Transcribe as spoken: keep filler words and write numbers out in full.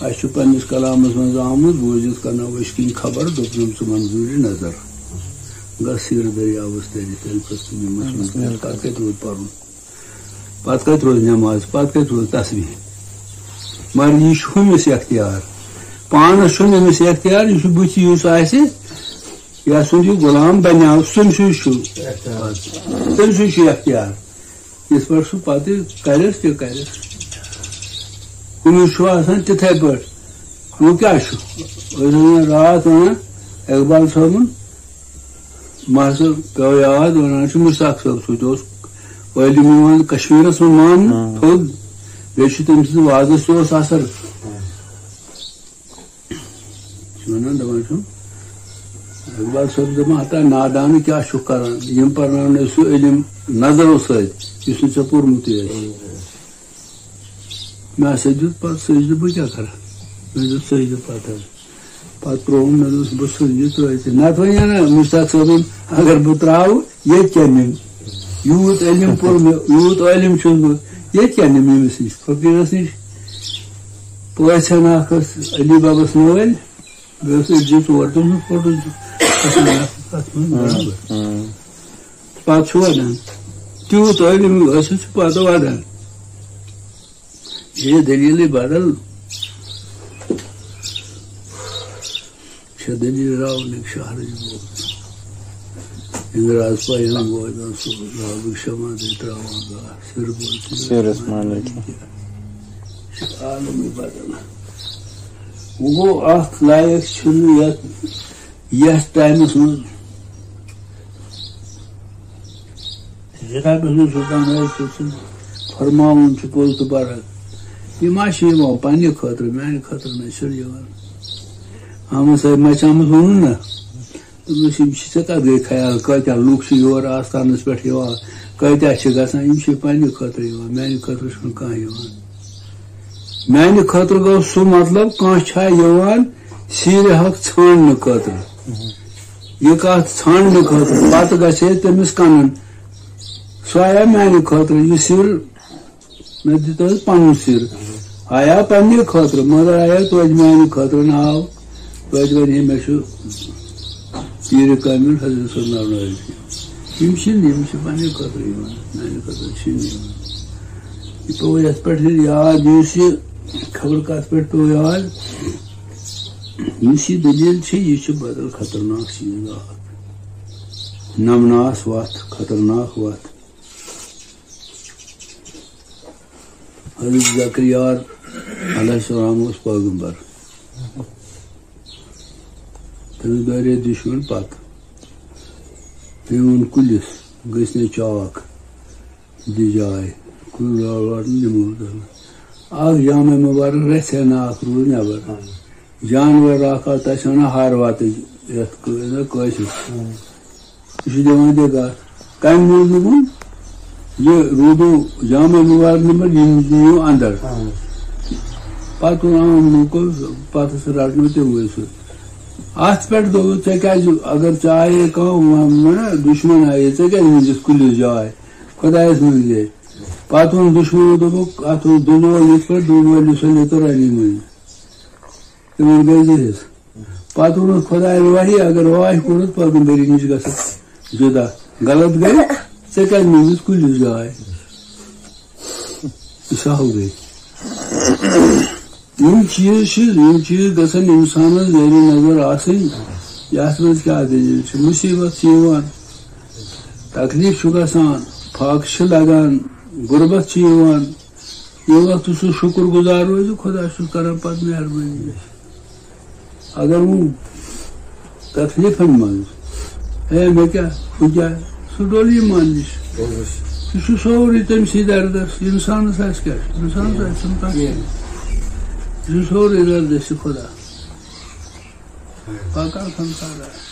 اَسہِ چھُ پننِس کلامس منٛز آمُت، بوٗزِتھ کرناو أسۍ کِنۍ خبر، دوٚپنم ژٕ منظوٗرِ نظر۔ گژھ سیٖرٕ دٔریاوس تٔرِتھ، تیٚلہِ پرٛژھ تٔمۍ مَسلہٕ، پتہٕ کتہِ روٗد پرُن؟ پتہٕ کتہِ روزِ نٮ۪ماز؟ پتہٕ کتہِ روزِ تسبیح؟ مگر یہِ چھُ ہُمِس اختیار، پانس چھُنہٕ أمِس اختیار، یہِ چھُ بُتھِ یُس آسہِ، یا سُنٛد یہِ غلام بنیو، تٔمۍ سٕے چھُ، تٔمۍ سٕے چھُ اختیار۔ یِتھ پٲٹھۍ سُہ پتہٕ کرٮ۪س تہِ کرٮ۪س۔ کُنہِ چھُ آسان تِتھے پٲٹھۍ۔ وۄنۍ کیٛاہ چھُ؟ أسۍ ٲسۍ راتھ ونان اقبال صٲبُن، مےٚ ہسا پیوٚو یاد، ونان چھُ مشتاق صٲب، سُہ تہِ اوس عٲلِم یِوان کشمیٖرس منٛز ماننہٕ تھوٚد، بیٚیہِ چھُ تٔمۍ سٕنٛدِ وعظس تہِ اوس اثر۔ چھِ ونان، دپان چھُ، اقبال صٲب دپان، ہتا نادانہٕ کیٛاہ چھُکھ کران؟ یِم پرناونَے سُہ علم نظرو سۭتۍ، یُس نہٕ ژےٚ پوٚرمُتٕے آسہِ۔ مےٚ ہسا دیُت پتہٕ سجدٕ، بہٕ کیٛاہ کرٕ؟ مےٚ دیُت سجدٕ پتہٕ حظ۔ پتہٕ ترٛووُم، مےٚ دوٚپُس، بہٕ ژھٕنہٕ یہِ ترٛٲوِتھ۔ نتہٕ وَنہِ ہا نہٕ مشتاق صٲبُن، اگر بہٕ ترٛاوٕ، ییٚتہِ کیٛاہ نِمہٕ؟ یوٗت علم پوٚر مےٚ، یوٗت عٲلِم چھُس بہٕ، ییٚتہِ کیٛاہ نِمہٕ ییٚمِس نِش، فقیٖرس نِش؟ پٲژھٮ۪ن اکھ ٲس علی بابس نٲلۍ، بیٚیہِ اوس أکۍ زٕ ژور تٔمۍ سُنٛد فوٹو تہِ۔ تتھ منٛز برابر۔ پتہٕ چھُ ودان۔ تیوٗت عٲلِم ٲسِتھ چھُ پتہٕ ودان۔ یہِ دٔلیٖلٕے بدل۔ چھےٚ دٔلیٖل راونٕکۍ شہرٕچ بوز۔ اِنٛدراز پیام بوزان سُہ راوُک شمع تہِ ترٛاوان گاہ۔ سِر بوزِ سِر ٲسمانٕکۍ۔ چھِ عالمٕے بدل۔ وۄنۍ گوٚو اکھ لایق چھُنہٕ یتھ، یتھ ٹایمس منٛز۔ جناب حضور سلطان عارف صٲب سُنٛد فرماوُن چھُ پوٚز تہٕ برحق۔ یہِ ما چھِ یِوان پننہِ خٲطرٕ، میانہِ خٲطرٕ نہ چھُنہٕ یِوان۔ احمد صٲب مچامس ووٚنُن نہ، دوٚپمَس، یِم چھِ ژےٚ کَتھ گٔے خیال، کۭتیٛاہ لُکھ چھِ یور آستانَس پٮ۪ٹھ یِوان، کۭتیٛاہ چھِ گژھان، یِم چھِ پنٛنہِ خٲطرٕ یِوان، میٛانہِ خٲطرٕ چھُنہٕ کانٛہہ یِوان۔ میٛانہِ خٲطرٕ گوٚو سُہ مطلب، کانٛہہ چھا یِوان سیٖرِ حق ژھانٛڈنہٕ خٲطرٕ؟ یہِ کَتھ ژھانٛڈنہٕ خٲطرٕ، پَتہٕ گژھِ ہے تٔمِس کَنَن۔ سُہ آیا میٛانہِ خٲطرٕ، یہِ سِر نہ دِتہٕ حظ پنُن سِر۔ آیا پننہِ خٲطرٕ، مگر آیا توتہِ میانہِ خٲطرٕ ناو۔ توتہِ وَنہِ ہے، مےٚ چھُ پیٖرِ کامِل حضرت صٲب ناو نٲوِتھ۔ یِم چھِنہٕ، یِم چھِ پننہِ خٲطرٕ یِوان، میانہِ خٲطرٕ چھِنہٕ یِوان۔ یہِ پیوٚو یَتھ پٮ۪ٹھ یاد، یُس یہِ خبر کَتھ پٮ۪ٹھ پیوٚو یاد، یُس یہِ دٔلیٖل چھِ، یہِ چھِ بدل خطرناک چیٖز اَکھ۔ نمناس وَتھ، خطرناک وَتھ۔ حضرت زکریا علیہ السلام اوس پیغمبر۔ تٔمِس دورے دُشمن پتہٕ۔ تٔمۍ ووٚن کُلِس، گٔژھۍ نہٕ چاکھ دِ جاے۔ کُل راو راو نِمو۔ اکھ جامع مبارک رژھِ ہنا اکھ روٗد نٮ۪بر۔ جانور اکھ آو، تَتھ چھِ وَنان ہارواتٕج، یَتھ کٲ-، کٲشِر۔ یہِ چھُ دِوان دِگا۔ کَمہِ موٗجوٗب ووٚن؟ یہِ روٗدو جامع مُبارک نمبر، یِم دِیِو اَندر۔ پَتہٕ ووٚن عام لوٗکو، پَتہٕ سُہ رَٹنو تِموٕے سُہ۔ اَتھ پٮ۪ٹھ دوٚپُکھ، ژےٚ کیٛازِ، اگر ژےٚ آیے کانٛہہ وَ-، وَنہ، دُشمَن آیے، ژےٚ کیٛازِ مٔنٛزِس کُلِس جاے؟ خۄدایَس مٔنٛزۍ گٔے۔ پَتہٕ ووٚن دُشمَنو، دوٚپُکھ، اَتھ اوس دُنوَل یِتھ پٲٹھۍ، دُنوَل یُس سُہ لیٚتٕر رَنہِ مٔنٛزۍ۔ تِمَن گٔے زٕ حِصہٕ۔ پَتہٕ ووٚنُکھ خۄدایَن، وَحی اگر واش کوٚرُتھ، پیغمبری نِش گژھکھ جُدا۔ غلط گٔے، ژےٚ کَتہِ مٔنٛزِس کُلِس جاے؟ یہِ سہل گٔے۔ یِم چیٖز چھِ، یِم چیٖز گژھن اِنسانَس زیرِ نظر آسٕنۍ۔ یَتھ منٛز کیٛاہ دٔلیٖل چھِ؟ مُصیٖبت چھِ یِوان، تکلیٖف چھُ گژھان، فاقہٕ چھِ لَگان، غُربت چھِ یِوان۔ ییٚمہِ وقتہٕ سُہ شُکُر گُزار روزِ، خۄدا چھُس کران پتہٕ مہربٲنی۔ اگر وۄنۍ تکلیٖفن منٛز، ہے، مےٚ کیٛاہ، ہُہ کیٛاہ، سُہ ڈوٚل ایمان نِش۔ سُہ چھُ سورُے تٔمۍ سٕے دردس، اِنسانس آسہِ کیٛاہ چھُ؟ اِنسانس آسہِ چھُنہٕ کانٛہہ کینٛہہ۔ یہِ چھُ سورُے دردس چھُ خۄدا۔ پکان سمسارس۔